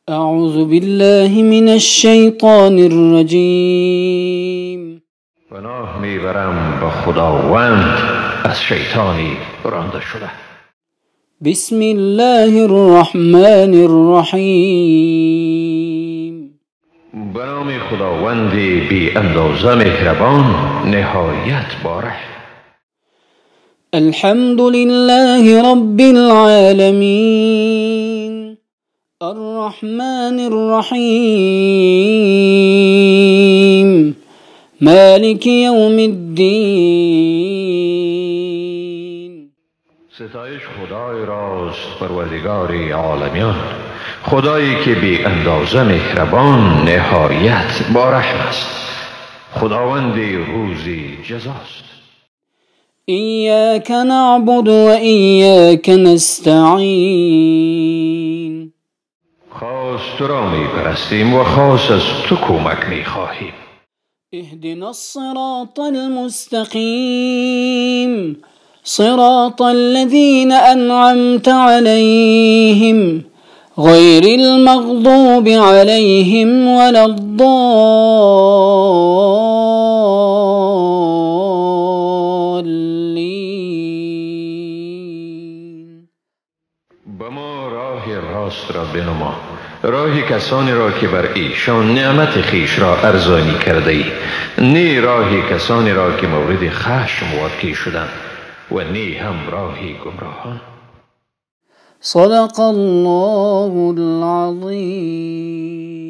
أعوذ بالله من الشیطان الرجیم. پناه میبرم به خداوند از شیطانی رانده شده. بسم الله الرحمن الرحیم. به نام خداوند بی اندازه مهربان، نهایت باره. الحمد لله رب العالمین، الرحمن الرحیم، مالک یوم الدین. ستایش خدای راست، پروردگار عالمیان، خدایی که بی اندازه مهربان، نهایت با رحم است، خداوند روزی جزاست. ایاک نعبد و ایاک نستعین. خاص تو را می پرستیم و خاص از تو کمک می خواهیم. اهدنا الصراط المستقیم، صراط الذین انعمت علیهم، غیر المغضوب علیهم ولا الضالین. به ما راه راست را بنما، راه کسانی را که بر ایشان نعمت خویش را ارزانی کرده ای، نی راه کسانی را که مورد خشم واقع شدند و نی هم راه گمراهان. صدق الله العظیم.